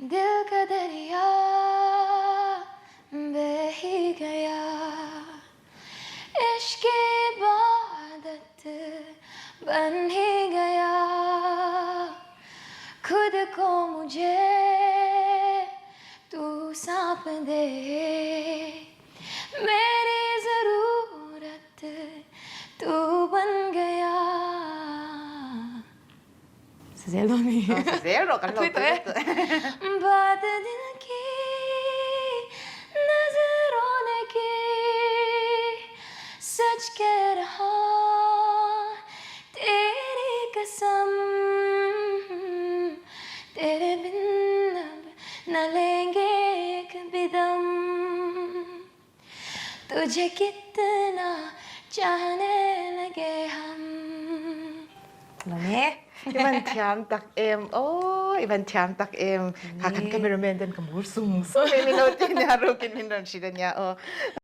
Dil ka dariya beh gaya Ishq ibadat ban hi gaya Khud ko mujhe tu saap de Meri zarurat tu ban gaya Sa zel dawn ni. Sa zel rawh kan lo tui lutuk. Baat dil ki nazron ki sach keh raha teri kasam tere bin ab na lenge ek bhi dam Tujhe kitna chahne lage hum. Lame. I van thiam tak em o i van thiam tak em kha khan cameraman ten ka mur sung sung mi lo ti nia rukin min ron hrilh ania o.